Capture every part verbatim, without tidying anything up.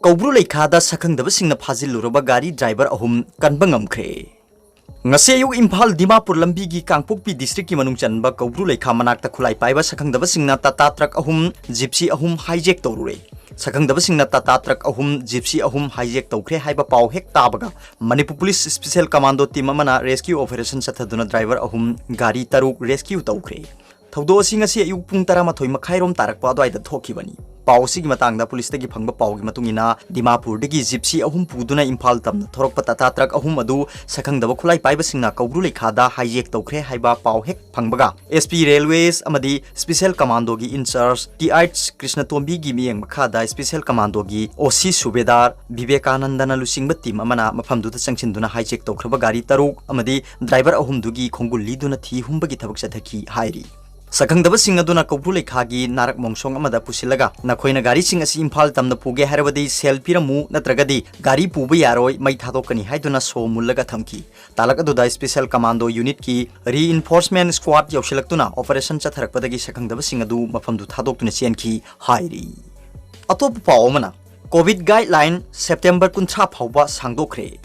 ꯀꯧꯕ꯭ꯔꯨ ꯂꯩꯈꯥꯗ ꯁꯛꯈꯪꯗꯕꯁꯤꯡꯅ ꯐꯥꯖꯤꯜꯂꯨꯔꯕ ꯒꯥꯔꯤ ꯗ꯭ꯔꯥꯏꯚꯔ ꯑꯍꯨꯝ ꯀꯟꯕ ꯉꯝꯈ꯭ꯔꯦ꯫ ꯉꯁꯤ ꯑꯌꯨꯛ ꯏꯝꯐꯥꯜ ꯗꯤꯃꯥꯄꯨꯔ ꯂꯝꯕꯤꯒꯤ ꯀꯥꯡꯄꯣꯛꯄꯤ ꯗꯤꯁꯇ꯭ꯔꯤꯛꯀꯤ ꯃꯅꯨꯡ ꯆꯟꯕ ꯀꯧꯕ꯭ꯔꯨ ꯂꯩꯈꯥ ꯃꯅꯥꯛꯇ ꯈꯨꯠꯂꯥꯏ ꯄꯥꯏꯕ ꯁꯛꯈꯪꯗꯕꯁꯤꯡꯅ ꯇꯥꯇꯥ ꯇ꯭ꯔꯛ ꯑꯍꯨꯝ, ꯖꯤꯞꯁꯤ ꯑꯍꯨꯝ ꯍꯥꯏꯖꯦꯛ ꯇꯧꯔꯨꯔꯦ꯫ ꯁꯛꯈꯪꯗꯕꯁꯤꯡꯅ ꯇꯥꯇꯥ ꯇ꯭ꯔꯛ ꯑꯍꯨꯝ, ꯖꯤꯞꯁꯤ ꯑꯍꯨꯝ ꯍꯥꯏꯖꯦꯛ ꯇꯧꯈ꯭ꯔꯦ ꯍꯥꯏꯕ ꯄꯥꯎ ꯍꯦꯛ ꯇꯥꯕꯒ Manipur police special commando team ꯑꯃꯅ ꯔꯦꯁꯀ꯭ꯌꯨ ꯑꯣꯄꯔꯦꯁꯟ ꯆꯠꯊꯗꯨꯅ ꯗ꯭ꯔꯥꯏꯚꯔ ꯑꯍꯨꯝ, ꯒꯥꯔꯤ ꯇꯔꯨꯛ ꯔꯦꯁꯀ꯭ꯌꯨ ꯇꯧꯈ꯭ꯔꯦ꯫ ꯊꯧꯗꯣꯛ ꯑꯁꯤ ꯉꯁꯤ ꯑꯌꯨꯛ ꯄꯨꯡ ꯇꯔꯥꯃꯥꯊꯣꯏ ꯃꯈꯥꯏꯔꯣꯝ ꯇꯥꯔꯛꯄ ꯑꯗꯨꯋꯥꯏꯗ ꯊꯣꯛꯈꯤꯕꯅꯤ꯫ ꯄꯥꯎ ꯑꯁꯤꯒꯤ ꯃꯇꯥꯡꯗ ꯄꯨꯂꯤꯁꯇꯒꯤ ꯐꯪꯕ ꯄꯥꯎꯒꯤ ꯃꯇꯨꯡ ꯏꯟꯅ, ꯗꯤꯃꯥꯄꯨꯔꯗꯒꯤ ꯖꯤꯞꯁꯤ ꯑꯍꯨꯝ ꯄꯨꯗꯨꯅ ꯏꯝꯐꯥꯜ ꯇꯝꯅ ꯊꯧꯔꯛꯄ ꯇꯥꯇꯥ ꯇ꯭ꯔꯛ ꯑꯍꯨꯝ ꯑꯗꯨ ꯁꯛꯈꯪꯗꯕ ꯈꯨꯠꯂꯥꯏ ꯄꯥꯏꯕꯁꯤꯡꯅ ꯀꯧꯕ꯭ꯔꯨ ꯂꯩꯈꯥꯗ ꯍꯥꯏꯖꯦꯛ ꯇꯧꯈ꯭ꯔꯦ ꯍꯥꯏꯕ ꯄꯥꯎ ꯍꯦꯛ ꯐꯪꯕꯒ, ꯑꯦꯁ ꯄꯤ ꯔꯦꯜꯋꯦꯁ ꯑꯃꯗꯤ ꯁ꯭ꯄꯦꯁꯦꯜ ꯀꯃꯥꯟꯗꯣꯒꯤ ꯏꯟꯆꯥꯔꯖ ꯇꯤ ꯑꯩꯆ ꯀ꯭ꯔꯤꯁꯅꯇꯣꯝꯕꯤꯒꯤ ꯃꯤꯠꯌꯦꯡ ꯃꯈꯥꯗ ꯁ꯭ꯄꯦꯁꯦꯜ ꯀꯃꯥꯟꯗꯣꯒꯤ ꯑꯣ ꯁꯤ ꯁꯨꯕꯦꯗꯥꯔ ꯕꯤꯕꯦꯀꯥꯅꯟꯗꯅ ꯂꯨꯆꯤꯡꯕ ꯇꯤꯝ ꯑꯃꯅ ꯃꯐꯝꯗꯨꯗ ꯆꯪꯁꯤꯟꯗꯨꯅ ꯍꯥꯏꯖꯦꯛ ꯇꯧꯈ꯭ꯔꯕ ꯒꯥꯔꯤ ꯇꯔꯨꯛ ꯑꯃꯗꯤ ꯗ꯭ꯔꯥꯏꯚꯔ ꯑꯍꯨꯝꯗꯨꯒꯤ ꯈꯣꯡꯒꯨꯜ ꯂꯤꯗꯨꯅ ꯊꯤ ꯍꯨꯝꯕꯒꯤ ꯊꯕꯛ ꯆꯠꯊꯈꯤ ꯍꯥꯏꯔꯤ꯫ ꯁꯛꯈꯪꯗꯕꯁꯤꯡ ꯑꯗꯨꯅ ꯀꯧꯕ꯭ꯔꯨ ꯂꯩꯈꯥꯒꯤ ꯅꯥꯔꯛ ꯃꯣꯡꯁꯣꯡ ꯑꯃꯗ ꯄꯨꯁꯤꯜꯂꯒ, "ꯅꯈꯣꯏꯅ ꯒꯥꯔꯤꯁꯤꯡ ꯑꯁꯤ ꯏꯝꯐꯥꯜ ꯇꯝꯅ ꯄꯨꯒꯦ ꯍꯥꯏꯔꯕꯗꯤ ꯁꯦꯜ ꯄꯤꯔꯝꯃꯨ, ꯅꯠꯇ꯭ꯔꯒꯗꯤ ꯒꯥꯔꯤ ꯄꯨꯕ ꯌꯥꯔꯣꯏ, ꯃꯩ ꯊꯥꯗꯣꯛꯀꯅꯤ" ꯍꯥꯏꯗꯨꯅ ꯁꯣ ꯃꯨꯜꯂꯒ ꯊꯝꯈꯤ꯫ ꯇꯥꯂꯛ ꯑꯗꯨꯗ ꯁ꯭ꯄꯦꯁꯦꯜ ꯀꯃꯥꯟꯗꯣ ꯌꯨꯅꯤꯠꯀꯤ ꯔꯤꯏꯟꯐꯣꯔꯁꯃꯦꯟ ꯁ꯭ꯀ꯭ꯋꯥꯗ ꯌꯧꯁꯤꯜꯂꯛꯇꯨꯅ ꯑꯣꯄꯔꯦꯁꯟ ꯆꯠꯊꯔꯛꯄꯗꯒꯤ ꯁꯛꯈꯪꯗꯕꯁꯤꯡ ꯑꯗꯨ ꯃꯐꯝꯗꯨ ꯊꯥꯗꯣꯛꯇꯨꯅ ꯆꯦꯟꯈꯤ ꯍꯥꯏꯔꯤ꯫ ꯑꯇꯣꯞꯄ ꯄꯥꯎ ꯑꯃꯅ, ꯀꯣꯚꯤꯗ ꯒꯥꯏꯗꯂꯥꯏꯟ ꯁꯦꯞꯇꯦꯝꯕꯔ ꯀꯨꯟꯊ꯭ꯔꯥ ꯐꯥꯎꯕ ꯁꯥꯡꯗꯣꯛꯈ꯭ꯔꯦ꯫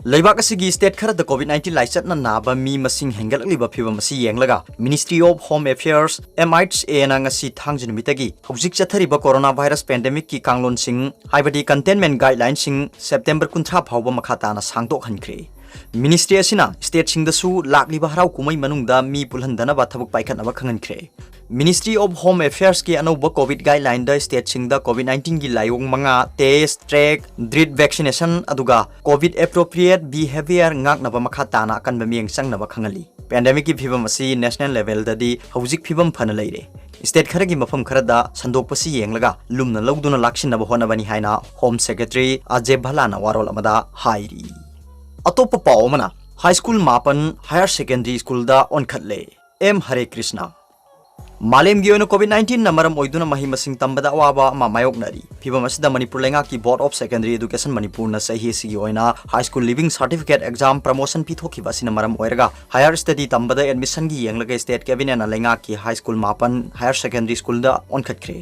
ꯂꯩꯕꯥꯛ ꯑꯁꯤꯒꯤ ꯁ꯭ꯇꯦꯠ ꯈꯔꯗ ꯀꯣꯚꯤꯗ ꯅꯥꯏꯟꯇꯤꯟ ꯂꯥꯏꯆꯠꯅ ꯅꯥꯕ ꯃꯤ ꯃꯁꯤꯡ ꯍꯦꯟꯒꯠꯂꯛꯂꯤꯕ ꯐꯤꯚꯝ ꯑꯁꯤ ꯌꯦꯡꯂꯒ, ministry of home affairs, M H ꯑꯦꯅ ꯉꯁꯤ ꯊꯥꯡꯖ ꯅꯨꯃꯤꯠꯇꯒꯤ ꯍꯧꯖꯤꯛ ꯆꯠꯊꯔꯤꯕ ꯀꯣꯔꯣꯅꯥ ꯚꯥꯏꯔꯁ ꯄꯦꯟꯗꯦꯃꯤꯛꯀꯤ ꯀꯥꯡꯂꯣꯟꯁꯤꯡ, ꯍꯥꯏꯕꯗꯤ ꯀꯟꯇꯦꯟꯃꯦꯟ ꯒꯥꯏꯗꯂꯥꯏꯟꯁꯤꯡ, ꯁꯦꯞꯇꯦꯝꯕꯔ ꯀꯨꯟꯊ꯭ꯔꯥ ꯐꯥꯎꯕ ꯃꯈꯥ ꯇꯥꯅ ꯁꯥꯡꯗꯣꯛꯍꯟꯈ꯭ꯔꯦ꯫ ꯃꯤꯅꯤꯁꯇ꯭ꯔꯤ ꯑꯁꯤꯅ ꯁ꯭ꯇꯦꯠꯁꯤꯡꯗꯁꯨ ꯂꯥꯛꯂꯤꯕ ꯍꯔꯥꯎ ꯀꯨꯝꯍꯩ ꯃꯅꯨꯡꯗ ꯃꯤ ꯄꯨꯜꯍꯟꯗꯅꯕ ꯊꯕꯛ ꯄꯥꯏꯈꯠꯅꯕ ꯈꯪꯍꯟꯈ꯭ꯔꯦ꯫ ꯃꯤꯅꯤꯁꯇ꯭ꯔꯤ ꯑꯣꯐ ꯍꯣꯝ ꯑꯦꯐꯤꯌꯔꯁꯀꯤ ꯑꯅꯧꯕ ꯀꯣꯚꯤꯗ ꯒꯥꯏꯗꯂꯥꯏꯟꯗ ꯁ꯭ꯇꯦꯠꯁꯤꯡꯗ ꯀꯣꯚꯤꯗ ꯅꯥꯏꯟꯇꯤꯟꯒꯤ ꯂꯥꯏꯑꯣꯡ ꯃꯉꯥ, ꯇꯦꯁ, ꯇ꯭ꯔꯦꯛ, ꯗ꯭ꯔꯤꯠ ꯚꯦꯛꯁꯤꯅꯦꯁꯟ, ꯑꯗꯨꯒ ꯀꯣꯚꯤꯗ ꯑꯦꯄ꯭ꯔꯣꯄ꯭ꯔꯤꯌꯦꯠ ꯕꯤꯍꯦꯕꯤꯌꯔ ꯉꯥꯛꯅꯕ ꯃꯈꯥ ꯇꯥꯅ ꯑꯀꯟꯕ ꯃꯤꯠꯌꯦꯡ ꯆꯪꯅꯕ ꯈꯪꯍꯜꯂꯤ꯫ ꯄꯦꯟꯗꯦꯃꯤꯛꯀꯤ ꯐꯤꯚꯝ ꯑꯁꯤ ꯅꯦꯁꯅꯦꯜ ꯂꯦꯚꯦꯜꯗꯗꯤ ꯍꯧꯖꯤꯛ ꯐꯤꯚꯝ ꯐꯅ ꯂꯩꯔꯦ꯫ ꯁ꯭ꯇꯦꯠ ꯈꯔꯒꯤ ꯃꯐꯝ ꯈꯔꯗ ꯁꯟꯗꯣꯛꯄꯁꯤ ꯌꯦꯡꯂꯒ ꯂꯨꯝꯅ ꯂꯧꯗꯨꯅ ꯂꯥꯛꯁꯤꯟꯅꯕ ꯍꯣꯠꯅꯕꯅꯤ ꯍꯥꯏꯅ ꯍꯣꯝ ꯁꯦꯀ꯭ꯔꯦꯇꯔꯤ ꯑꯖꯦ ꯚꯂꯥꯅ ꯋꯥꯔꯣꯜ ꯑꯃꯗ ꯍꯥꯏꯔꯤ꯫ ꯑꯇꯣꯞꯄ ꯄꯥꯎ ꯑꯃꯅ, ꯍꯥꯏ ꯁ꯭ꯀꯨꯜ ꯃꯥꯄꯟ ꯍꯥꯌꯔ ꯁꯦꯀꯦꯟꯗꯔꯤ ꯁ꯭ꯀꯨꯜꯗ ꯑꯣꯟꯈꯠꯂꯦ꯫ ꯑꯦꯝ ꯍꯔꯦ ꯀ꯭ꯔꯤꯁꯅ꯫ ꯃꯥꯂꯦꯝꯒꯤ ꯑꯣꯏꯅ ꯀꯣꯚꯤꯗ ꯅꯥꯏꯟꯇꯤꯟꯅ ꯃꯔꯝ ꯑꯣꯏꯗꯨꯅ ꯃꯍꯩ ꯃꯁꯤꯡ ꯇꯝꯕꯗ ꯑꯋꯥꯕ ꯑꯃ ꯃꯥꯌꯣꯛꯅꯔꯤ꯫ ꯐꯤꯚꯝ ꯑꯁꯤꯗ ꯃꯅꯤꯄꯨꯔ ꯂꯩꯉꯥꯛꯀꯤ ꯕꯣꯔꯗ ꯑꯣꯐ ꯁꯦꯀꯦꯟꯗꯔꯤ ꯑꯦꯗꯨꯀꯦꯁꯟ ꯃꯅꯤꯄꯨꯔꯅ ꯆꯍꯤ ꯑꯁꯤꯒꯤ ꯑꯣꯏꯅ high school leaving certificate exam promotion ꯄꯤꯊꯣꯛꯈꯤꯕ ꯑꯁꯤꯅ ꯃꯔꯝ ꯑꯣꯏꯔꯒ ꯍꯥꯌꯔ ꯁ꯭ꯇꯗꯤ ꯇꯝꯕꯗ ꯑꯦꯗꯃꯤꯁꯟꯒꯤ ꯌꯦꯡꯂꯒ ꯁ꯭ꯇꯦꯠ ꯀꯦꯕꯤꯅꯦꯠꯅ ꯂꯩꯉꯥꯛꯀꯤ ꯍꯥꯏ ꯁ꯭ꯀꯨꯜ ꯃꯥꯄꯟ ꯍꯥꯌꯔ ꯁꯦꯀꯦꯟꯗꯔꯤ ꯁ꯭ꯀꯨꯜꯗ ꯑꯣꯟꯈꯠꯈ꯭ꯔꯦ꯫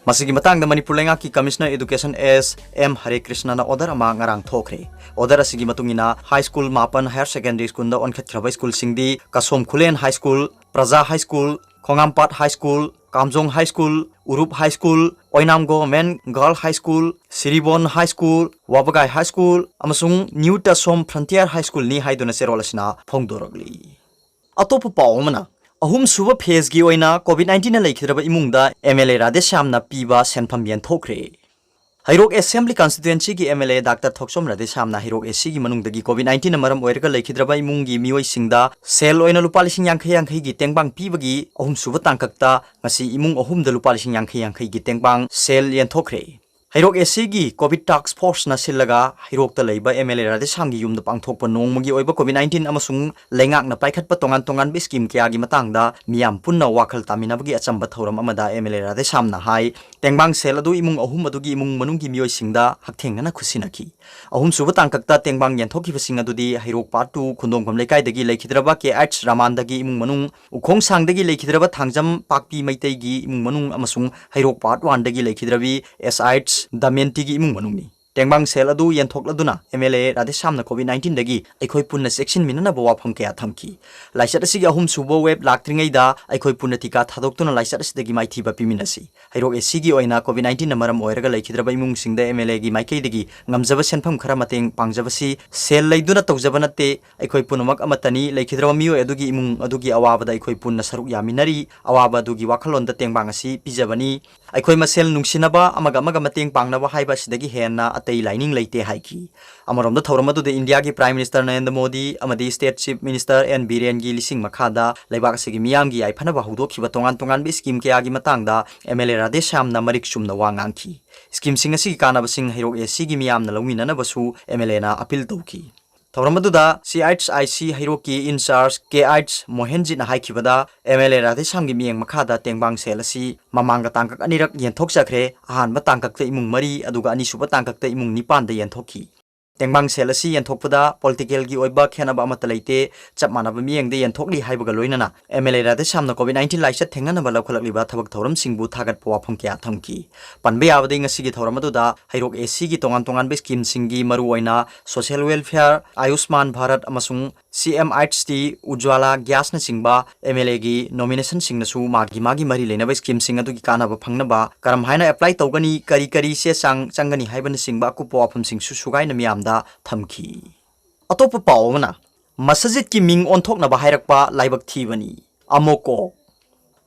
ꯃꯁꯤꯒꯤ ꯃꯇꯥꯡꯗ ꯃꯅꯤꯄꯨꯔ ꯂꯩꯉꯥꯛꯀꯤ Commissioner Education S M ꯍꯔꯦ ꯀ꯭ꯔꯤꯁꯅꯅ order ꯑꯃ ꯉꯔꯥꯡ ꯊꯣꯛꯈ꯭ꯔꯦ꯫ Order ꯑꯁꯤꯒꯤ ꯃꯇꯨꯡ ꯏꯟꯅ high school ꯃꯥꯄꯟ higher secondary schoolꯗ ꯑꯣꯟꯈꯠꯈ꯭ꯔꯕ schoolꯁꯤꯡꯗꯤ ꯀꯁꯣꯝ ꯈꯨꯂꯦꯟ High School, ꯄ꯭ꯔꯖꯥ High School, ꯈꯣꯡꯉꯥꯝꯄꯥꯠ High School, ꯀꯥꯝꯖꯣꯡ High School, ꯎꯔꯨꯞ High School, ꯑꯣꯏꯅꯥꯝ Government Girl High School, ꯁꯤꯔꯤꯕꯣꯟ High School, ꯋꯥꯕꯒꯥꯏ High School ꯑꯃꯁꯨꯡ New Tasom Frontier High Schoolꯅꯤ ꯍꯥꯏꯗꯨꯅ ꯆꯦꯔꯣꯜ ꯑꯁꯤꯅ ꯐꯣꯡꯗꯣꯔꯛꯂꯤ꯫ ꯑꯇꯣꯞꯄ ꯄꯥꯎ ꯑꯃꯅ, ꯑꯍꯨꯝꯁꯨꯕ phaseꯀꯤ ꯑꯣꯏꯅ COVID nineteenꯅ ꯂꯩꯈꯤꯗ꯭ꯔꯕ ꯏꯃꯨꯡꯗ MLA ꯔꯥꯙꯦꯁ꯭ꯌꯥꯝꯅ ꯄꯤꯕ ꯁꯦꯟꯐꯝ ꯌꯦꯟꯊꯣꯛꯈ꯭ꯔꯦ꯫ ꯍꯩꯔꯣꯛ Assembly Constituencyꯒꯤ MLA Doctor ꯊꯣꯛꯆꯣꯝ ꯔꯥꯙꯦꯁ꯭ꯌꯥꯝꯅ ꯍꯩꯔꯣꯛ ACꯒꯤ ꯃꯅꯨꯡꯗꯒꯤ COVID nineteenꯅ ꯃꯔꯝ ꯑꯣꯏꯔꯒ ꯂꯩꯈꯤꯗ꯭ꯔꯕ ꯏꯃꯨꯡꯒꯤ ꯃꯤꯑꯣꯏꯁꯤꯡꯗ ꯁꯦꯜ ꯑꯣꯏꯅ ꯂꯨꯄꯥ ꯂꯤꯁꯤꯡ ꯌꯥꯡꯈꯩ ꯌꯥꯡꯈꯩꯒꯤ ꯇꯦꯡꯕꯥꯡ ꯄꯤꯕꯒꯤ ꯑꯍꯨꯝꯁꯨꯕ ꯇꯥꯡꯀꯛꯇ ꯉꯁꯤ ꯏꯃꯨꯡ ꯑꯍꯨꯝꯗ ꯂꯨꯄꯥ ꯂꯤꯁꯤꯡ ꯌꯥꯡꯈꯩ ꯌꯥꯡꯈꯩꯒꯤ ꯇꯦꯡꯕꯥꯡ ꯁꯦꯜ ꯌꯦꯟꯊꯣꯛꯈ꯭ꯔꯦ꯫ ꯍꯩꯔꯣꯛ ACꯒꯤ COVID Task Forceꯅ ꯁꯤꯜꯂꯒ ꯍꯩꯔꯣꯛꯇ ꯂꯩꯕ MLA ꯔꯥꯙꯦꯁ꯭ꯌꯥꯝꯒꯤ ꯌꯨꯝꯗ ꯄꯥꯡꯊꯣꯛꯄ ꯅꯣꯡꯃꯒꯤ ꯑꯣꯏꯕ COVID nineteen ꯑꯃꯁꯨꯡ ꯂꯩꯉꯥꯛꯅ ꯄꯥꯏꯈꯠꯄ ꯇꯣꯉꯥꯟ ꯇꯣꯉꯥꯟꯕ scheme ꯀꯌꯥꯒꯤ ꯃꯇꯥꯡꯗ ꯃꯤꯌꯥꯝ ꯄꯨꯟꯅ ꯋꯥꯈꯜ ꯇꯥꯃꯤꯟꯅꯕꯒꯤ ꯑꯆꯝꯕ ꯊꯧꯔꯝ ꯑꯃꯗ MLA ꯔꯥꯙꯦꯁ꯭ꯌꯥꯝꯅ ꯍꯥꯏ, ꯇꯦꯡꯕꯥꯡ ꯁꯦꯜ ꯑꯗꯨ ꯏꯃꯨꯡ ꯑꯍꯨꯝ ꯑꯗꯨꯒꯤ ꯏꯃꯨꯡ ꯃꯅꯨꯡꯒꯤ ꯃꯤꯑꯣꯏꯁꯤꯡꯗ ꯍꯛꯊꯦꯡꯅꯅ ꯈꯨꯠꯁꯤꯟꯅꯈꯤ꯫ ꯑꯍꯨꯝꯁꯨꯕ ꯇꯥꯡꯀꯛꯇ ꯇꯦꯡꯕꯥꯡ ꯌꯦꯟꯊꯣꯛꯈꯤꯕꯁꯤꯡ ꯑꯗꯨꯗꯤ ꯍꯩꯔꯣꯛ Part two ꯈꯨꯟꯗꯣꯡꯐꯝ ꯂꯩꯀꯥꯏꯗꯒꯤ ꯂꯩꯈꯤꯗ꯭ꯔꯕ K H ꯔꯥꯃꯥꯟꯗꯒꯤ ꯏꯃꯨꯡ ꯃꯅꯨꯡ, ꯎꯈꯣꯡꯁꯥꯡꯗꯒꯤ ꯂꯩꯈꯤꯗ꯭ꯔꯕ ꯊꯥꯡꯖꯝ ꯄꯥꯛꯄꯤ ꯃꯩꯇꯩꯒꯤ ꯏꯃꯨꯡ ꯃꯅꯨꯡ ꯑꯃꯁꯨꯡ ꯍꯩꯔꯣꯛ Part Oneꯗꯒꯤ ꯂꯩꯈꯤꯗ꯭ꯔꯕꯤ S H ꯗꯃꯦꯟꯇꯤꯒꯤ ꯏꯃꯨꯡ ꯃꯅꯨꯡꯅꯤ꯫ ꯇꯦꯡꯕꯥꯡ ꯁꯦꯜ ꯑꯗꯨ ꯌꯦꯟꯊꯣꯛꯂꯗꯨꯅ MLA ꯔꯥꯙꯦꯁ꯭ꯌꯥꯝꯅ COVID nineteenꯗꯒꯤ ꯑꯩꯈꯣꯏ ꯄꯨꯟꯅ ꯆꯦꯛꯁꯤꯟꯃꯤꯟꯅꯅꯕ ꯋꯥꯐꯝ ꯀꯌꯥ ꯊꯝꯈꯤ꯫ ꯂꯥꯏꯆꯠ ꯑꯁꯤꯒꯤ ꯑꯍꯨꯝꯁꯨꯕ wave ꯂꯥꯛꯇ꯭ꯔꯤꯉꯩꯗ ꯑꯩꯈꯣꯏ ꯄꯨꯟꯅ ꯇꯤꯀꯥ ꯊꯥꯗꯣꯛꯇꯨꯅ ꯂꯥꯏꯆꯠ ꯑꯁꯤꯗꯒꯤ ꯃꯥꯏꯊꯤꯕ ꯄꯤꯃꯤꯟꯅꯁꯤ꯫ ꯍꯩꯔꯣꯛ ACꯒꯤ ꯑꯣꯏꯅ COVID nineteenꯅ ꯃꯔꯝ ꯑꯣꯏꯔꯒ ꯂꯩꯈꯤꯗ꯭ꯔꯕ ꯏꯃꯨꯡꯁꯤꯡꯗ MLAꯒꯤ ꯃꯥꯏꯀꯩꯗꯒꯤ ꯉꯝꯖꯕ ꯁꯦꯟꯐꯝ ꯈꯔ ꯃꯇꯦꯡ ꯄꯥꯡꯖꯕꯁꯤ ꯁꯦꯜ ꯂꯩꯗꯨꯅ ꯇꯧꯖꯕ ꯅꯠꯇꯦ, ꯑꯩꯈꯣꯏ ꯄꯨꯝꯅꯃꯛ ꯑꯃꯠꯇꯅꯤ, ꯂꯩꯈꯤꯗ꯭ꯔꯕ ꯃꯤꯑꯣꯏ ꯑꯗꯨꯒꯤ ꯏꯃꯨꯡ ꯑꯗꯨꯒꯤ ꯑꯋꯥꯕꯗ ꯑꯩꯈꯣꯏ ꯄꯨꯟꯅ ꯁꯔꯨꯛ ꯌꯥꯃꯤꯟꯅꯔꯤ, ꯑꯋꯥꯕ ꯑꯗꯨꯒꯤ ꯋꯥꯈꯜꯂꯣꯟꯗ ꯇꯦꯡꯕꯥꯡ ꯑꯁꯤ ꯄꯤꯖꯕꯅꯤ꯫ ꯑꯩꯈꯣꯏ ꯃꯁꯦꯜ ꯅꯨꯡꯁꯤꯅꯕ, ꯑꯃꯒ ꯑꯃꯒ ꯃꯇꯦꯡ ꯄꯥꯡꯅꯕ ꯍꯥꯏꯕ ꯑꯁꯤꯗꯒꯤ ꯍꯦꯟꯅ ꯑꯇꯩ ꯂꯥꯏꯅꯤꯡ ꯂꯩꯇꯦ ꯍꯥꯏꯈꯤ꯫ ꯑꯃꯔꯣꯝꯗ ꯊꯧꯔꯝ ꯑꯗꯨꯗ ꯏꯟꯗꯤꯌꯥꯒꯤ Prime Minister ꯅꯔꯦꯟꯗ꯭ꯔ ꯃꯣꯗꯤ ꯑꯃꯗꯤ State Chief Minister ꯑꯦꯟ ꯕꯤꯔꯦꯟꯒꯤ ꯂꯤꯁꯤꯡ ꯃꯈꯥꯗ ꯂꯩꯕꯥꯛ ꯑꯁꯤꯒꯤ ꯃꯤꯌꯥꯝꯒꯤ ꯌꯥꯏꯐꯅꯕ ꯍꯧꯗꯣꯛꯈꯤꯕ ꯇꯣꯉꯥꯟ ꯇꯣꯉꯥꯟꯕ scheme ꯀꯌꯥꯒꯤ ꯃꯇꯥꯡꯗ MLA ꯔꯥꯙꯦꯁ꯭ꯌꯥꯝꯅ ꯃꯔꯤꯛ ꯆꯨꯝꯅ ꯋꯥ ꯉꯥꯡꯈꯤ꯫ Schemeꯁꯤꯡ ꯑꯁꯤꯒꯤ ꯀꯥꯟꯅꯕꯁꯤꯡ ꯍꯩꯔꯣꯛ ACꯒꯤ ꯃꯤꯌꯥꯝꯅ ꯂꯧꯃꯤꯟꯅꯅꯕꯁꯨ MLAꯅ appeal ꯇꯧꯈꯤ꯫ ꯊꯧꯔꯝ ꯑꯗꯨꯗ CHIC ꯍꯩꯔꯣꯛꯀꯤ in charge K H ꯃꯣꯍꯦꯟꯖꯤꯠꯅ ꯍꯥꯏꯈꯤꯕꯗ, MLA ꯔꯥꯙꯦꯁ꯭ꯌꯥꯝꯒꯤ ꯃꯤꯠꯌꯦꯡ ꯃꯈꯥꯗ ꯇꯦꯡꯕꯥꯡ ꯁꯦꯜ ꯑꯁꯤ ꯃꯃꯥꯡꯒ ꯇꯥꯡꯀꯛ ꯑꯅꯤꯔꯛ ꯌꯦꯟꯊꯣꯛꯆꯈ꯭ꯔꯦ꯫ ꯑꯍꯥꯟꯕ ꯇꯥꯡꯀꯛꯇ ꯏꯃꯨꯡ ꯃꯔꯤ, ꯑꯗꯨꯒ ꯑꯅꯤꯁꯨꯕ ꯇꯥꯡꯀꯛꯇ ꯏꯃꯨꯡ ꯅꯤꯄꯥꯟꯗ ꯌꯦꯟꯊꯣꯛꯈꯤ꯫ ꯇꯦꯡꯕꯥꯡ ꯁꯦꯜ ꯑꯁꯤ ꯌꯦꯟꯊꯣꯛꯄꯗ political ꯒꯤ ꯑꯣꯏꯕ ꯈꯦꯠꯅꯕ ꯑꯃꯠꯇ ꯂꯩꯇꯦ, ꯆꯞ ꯃꯥꯟꯅꯕ ꯃꯤꯠꯌꯦꯡꯗ ꯌꯦꯟꯊꯣꯛꯂꯤ ꯍꯥꯏꯕꯒ ꯂꯣꯏꯅꯅ M L A ꯔꯥꯙꯦꯁ꯭ꯌꯥꯝꯅ COVID nineteen ꯂꯥꯏꯆꯠ ꯊꯦꯡꯅꯅꯕ ꯂꯧꯈꯠꯂꯛꯂꯤꯕ ꯊꯕꯛ ꯊꯧꯔꯝꯁꯤꯡꯕꯨ ꯊꯥꯒꯠꯄ ꯋꯥꯐꯝ ꯀꯌꯥ ꯊꯝꯈꯤ꯫ ꯄꯟꯕ ꯌꯥꯕꯗꯤ ꯉꯁꯤꯒꯤ ꯊꯧꯔꯝ ꯑꯗꯨꯗ ꯍꯩꯔꯣꯛ A C ꯒꯤ ꯇꯣꯉꯥꯟ ꯇꯣꯉꯥꯟꯕ scheme ꯁꯤꯡꯒꯤ ꯃꯔꯨꯑꯣꯏꯅ social welfare, ꯑꯌꯨꯁꯃꯥꯟ ꯚꯥꯔꯠ ꯑꯃꯁꯨꯡ C M H T Ujjwala Gas ꯅꯆꯤꯡꯕ M L A ꯒꯤ nomination ꯁꯤꯡꯅꯁꯨ ꯃꯥꯒꯤ ꯃꯥꯒꯤ ꯃꯔꯤ ꯂꯩꯅꯕ scheme ꯁꯤꯡ ꯑꯗꯨꯒꯤ ꯀꯥꯟꯅꯕ ꯐꯪꯅꯕ ꯀꯔꯝꯍꯥꯏꯅ apply ꯇꯧꯒꯅꯤ, ꯀꯔꯤ ꯀꯔꯤ ꯆꯦ ꯆꯥꯡ ꯆꯪꯒꯅꯤ ꯍꯥꯏꯕꯅꯆꯤꯡꯕ ꯑꯀꯨꯞꯄ ꯋꯥꯐꯝꯁꯤꯡꯁꯨ ꯁꯨꯒꯥꯏꯅ ꯃꯤꯌꯥꯝꯗ ꯊꯝꯈꯤ꯫ ꯑꯇꯣꯞꯄ ꯄꯥꯎ ꯑꯃꯅ, ꯃꯁꯖꯤꯗꯀꯤ ꯃꯤꯡ ꯑꯣꯟꯊꯣꯛꯅꯕ ꯍꯥꯏꯔꯛꯄ ꯂꯥꯏꯕꯛ ꯊꯤꯕꯅꯤ꯫ ꯑꯃꯣꯀꯣꯛ꯫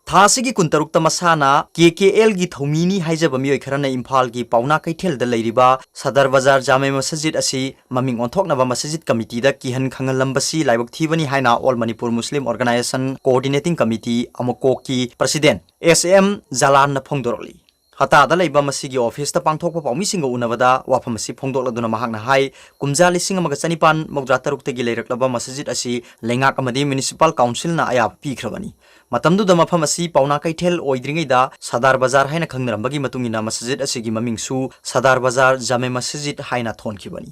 ꯊꯥ ꯑꯁꯤꯒꯤ ꯀꯨꯟꯇꯔꯨꯛꯇ ꯃꯁꯥꯅ K K L ꯒꯤ ꯊꯧꯃꯤꯅꯤ ꯍꯥꯏꯖꯕ ꯃꯤꯑꯣꯏ ꯈꯔꯅ ꯏꯝꯐꯥꯜꯒꯤ ꯄꯥꯎꯅꯥ ꯀꯩꯊꯦꯜꯗ ꯂꯩꯔꯤꯕ ꯁꯗꯔ ꯕꯖꯥꯔ ꯖꯥꯃꯦ ꯃꯁꯖꯤꯗ ꯑꯁꯤ ꯃꯃꯤꯡ ꯑꯣꯟꯊꯣꯛꯅꯕ ꯃꯁꯖꯤꯗ ꯀꯃꯤꯇꯤꯗ ꯀꯤꯍꯟ ꯈꯪꯍꯜꯂꯝꯕꯁꯤ ꯂꯥꯏꯕꯛ ꯊꯤꯕꯅꯤ ꯍꯥꯏꯅ All Manipur Muslim Organization Coordinating Committee ꯑꯃꯣꯀꯣꯛꯀꯤ president S M ꯖꯂꯥꯟꯅ ꯐꯣꯡꯗꯣꯔꯛꯂꯤ꯫ ꯍꯇꯥꯗ ꯂꯩꯕ ꯃꯁꯤꯒꯤ office ꯇ ꯄꯥꯡꯊꯣꯛꯄ ꯄꯥꯎꯃꯤꯁꯤꯡꯒ ꯎꯅꯕꯗ ꯋꯥꯐꯝ ꯑꯁꯤ ꯐꯣꯡꯗꯣꯛꯂꯗꯨꯅ ꯃꯍꯥꯛꯅ ꯍꯥꯏ, ꯀꯨꯝꯖꯥ ꯂꯤꯁꯤꯡ ꯑꯃꯒ ꯆꯅꯤꯄꯥꯟ ꯃꯧꯗ꯭ꯔꯥ ꯇꯔꯨꯛꯇꯒꯤ ꯂꯩꯔꯛꯂꯕ ꯃꯁꯖꯤꯗ ꯑꯁꯤ ꯂꯩꯉꯥꯛ ꯑꯃꯗꯤ municipal council ꯅ ꯑꯌꯥꯕ ꯄꯤꯈ꯭ꯔꯕꯅꯤ꯫ ꯃꯇꯝꯗꯨꯗ ꯃꯐꯝ ꯑꯁꯤ ꯄꯥꯎꯅꯥ ꯀꯩꯊꯦꯜ ꯑꯣꯏꯗ꯭ꯔꯤꯉꯩꯗ ꯁꯗꯥꯔ ꯕꯖꯥꯔ ꯍꯥꯏꯅ ꯈꯪꯅꯔꯝꯕꯒꯤ ꯃꯇꯨꯡ ꯏꯟꯅ ꯃꯁꯖꯤꯗ ꯑꯁꯤꯒꯤ ꯃꯃꯤꯡꯁꯨ ꯁꯗꯥꯔ ꯕꯖꯥꯔ ꯖꯥꯃꯦ ꯃꯁꯖꯤꯗ ꯍꯥꯏꯅ ꯊꯣꯟꯈꯤꯕꯅꯤ꯫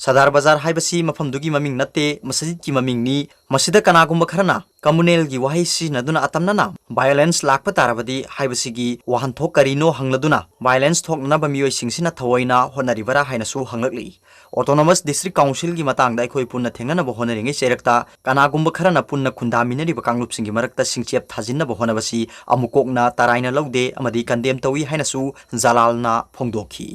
ꯁꯗꯥꯔ ꯕꯖꯥꯔ ꯍꯥꯏꯕꯁꯤ ꯃꯐꯝꯗꯨꯒꯤ ꯃꯃꯤꯡ ꯅꯠꯇꯦ, ꯃꯁꯖꯤꯗꯀꯤ ꯃꯃꯤꯡꯅꯤ꯫ ꯃꯁꯤꯗ ꯀꯅꯥꯒꯨꯝꯕ ꯈꯔꯅ communal ꯒꯤ ꯋꯥꯍꯩ ꯁꯤꯖꯤꯟꯅꯗꯨꯅ ꯑꯇꯝꯅꯅ violence ꯂꯥꯛꯄ ꯇꯥꯔꯕꯗꯤ ꯍꯥꯏꯕꯁꯤꯒꯤ ꯋꯥꯍꯟꯊꯣꯛ ꯀꯔꯤꯅꯣ ꯍꯪꯂꯗꯨꯅ violence ꯊꯣꯛꯅꯅꯕ ꯃꯤꯑꯣꯏꯁꯤꯡꯁꯤꯅ ꯊꯑꯣꯏꯅ ꯍꯣꯠꯅꯔꯤꯕꯔꯥ ꯍꯥꯏꯅꯁꯨ ꯍꯪꯂꯛꯂꯤ꯫ Autonomous District Council ꯒꯤ ꯃꯇꯥꯡꯗ ꯑꯩꯈꯣꯏ ꯄꯨꯟꯅ ꯊꯦꯡꯅꯅꯕ ꯍꯣꯠꯅꯔꯤꯉꯩ ꯆꯩꯔꯛꯇ ꯀꯅꯥꯒꯨꯝꯕ ꯈꯔꯅ ꯄꯨꯟꯅ ꯈꯨꯟꯗꯥꯃꯤꯟꯅꯔꯤꯕ ꯀꯥꯡꯂꯨꯞꯁꯤꯡꯒꯤ ꯃꯔꯛꯇ ꯁꯤꯡꯆꯦꯞ ꯊꯥꯖꯤꯟꯅꯕ ꯍꯣꯠꯅꯕꯁꯤ ꯑꯃꯨꯛ ꯀꯣꯛꯅ ꯇꯔꯥꯏꯅ ꯂꯧꯗꯦ ꯑꯃꯗꯤ condemn ꯇꯧꯏ ꯍꯥꯏꯅꯁꯨ ꯖꯂꯥꯜꯅ ꯐꯣꯡꯗꯣꯛꯈꯤ꯫